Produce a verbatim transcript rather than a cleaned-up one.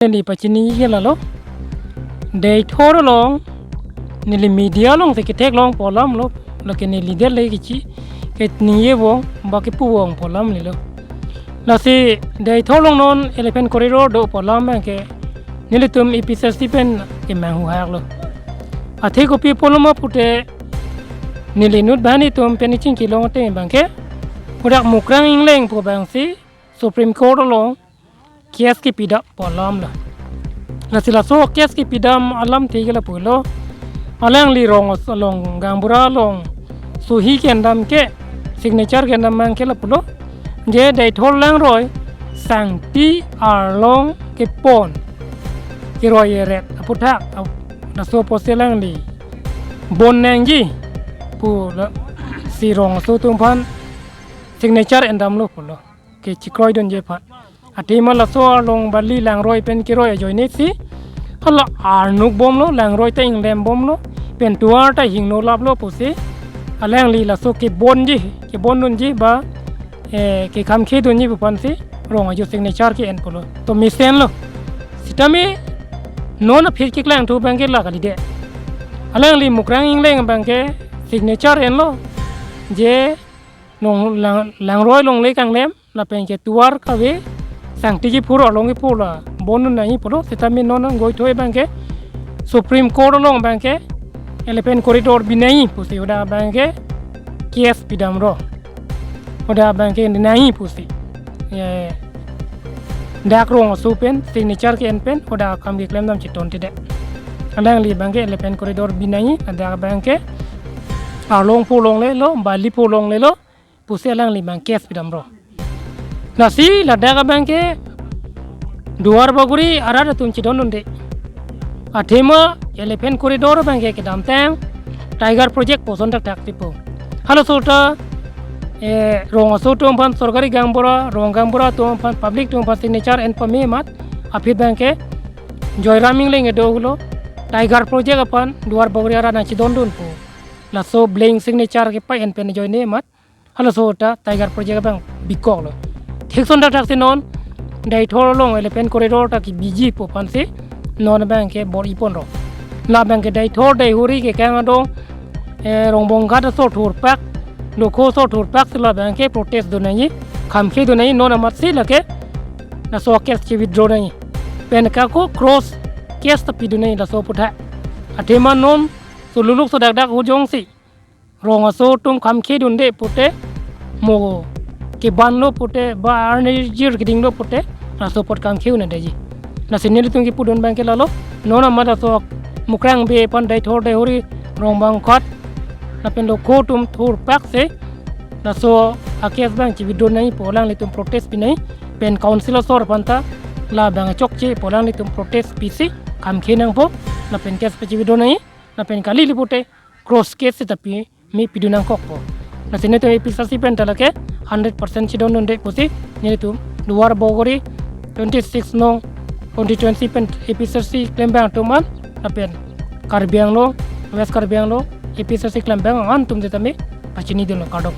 Neli pachini ke lalo. Deithor along, neli media along si ketheklong pu alam lo. Lake neli det le kichi, ke ningje bom, ba kepu bom pu alam lelo. Lasi Deithor along non elephant corridor do pu alam abangke nelitum A P H L C pen kemanghu hak lo. Athe kopi pulo ma pute, neli inut banghini atum pen ichingki long ateng abangke, hadak Mukrang Engleng pu abangsi Supreme Court along case kepidam pu alam lo. Lasi laso case kepidam alamthe ke lapulo. Alangli rong along, gaonbura along sohi kendam ke, signature kendam abangke lapulo. Je Deithor langroi sangti arlong kepon, keroi eret aphuthak, ap-, laso apotsi alangli bon nangji pu lasi rong aso atum aphan signature endamlo pulo, kechekroidunji aphan. Athema laso arlong bali langroi pen keroi ajoine si hala arnuk bomlo, langroi ta inglem bomlo, pen tovar ta hingno laplo pusi alangli laso kebonji, kebondunji ba, eh, kekhamkhedunji pu aphansi rong ajo signature ke-en pulo. To mesenlo. Sitame non aphi keklangthu abangke la kalidet. Alangli Mukrang Engleng abangke signature enlo. Je nong lang, langroi longle kanglem, lapen ke tovar kave, sangti kephur arlong kephur la bondun nangji pulo, sitame non nang goithoi abangke Supreme Court along abangke elephant corridor binai pusi hadak abangke case pidamlo. Hadak abangke nangji pusi, eh, dak rong aso pen signature ke-en pen hadak akam keklem dam chetongtide. Alangli abangke elephant corridor binai, hadak abangke arlong phur longlelo, bali phur longlelo pusi alangli abang case pidamlo. Lasi ladak abangke Duarbagori arat atum chedondunde. Athema elephant corridor abangke kedamtang Tiger Project pu ason thakthak tipo. Halaso ta, eh, rong aso atum aphan, sorkari gaonbura, rong gaonbura atum aphan, public atum aphan signature en pame amat, aphi abangke Joyram Engleng kedo pulo, Tiger Project aphan Duarbagori arat nangchedondun pu. Laso blank signature kepa-en pen ajoine amat, halaso ta Tiger Project abang bikoklo. Thik ason thakthak si non Deithor along elephant corridor ta kebiji pu aphansi non abangke bor-iponlo. La abangke Deithor Deihori kekang adong, eh, Rongbong Ghat asor thurpak, Lokho asor thurpak si la abangke protest dun nangji, khamkhedun nangji, non amatsi lake laso case che-withdraw nangji. Pen kako cross case ta pidun nangji laso aphuthak. Athema non soluluk so dakdak ahut jongsi rong aso atum khamkhedunde pute, mo kebanlo pute, ba arnirjir kedinglo pute, laso apot khamkhe-un-edeji. Lasi nelitum kepudun abangke lalo, non amat laso Mukrang Bey aphan Deithor Deihori, Rongbong Ghat, lapen Lokho atum thurpak si laso a-case abang che-withdraw nangji pu alanglitum protest pinangji, pen council asor aphan ta labang chokche pu alanglitum protest pisi khamkhe nangpo, lapen case abang che-withdraw nangji, lapen kali le pute cross case seta pame pidun nangkokpo. Lasi nelitum A P H L C pen ta lake hundred percent chedondunde pusi nelitum Duarbagori twenty-six nong constituency pen A P H L C klembang atum an, lapen Karbi Anglong, West Karbi Anglong A P H L C klembang an atum seta pame pachinidunlo, kardom.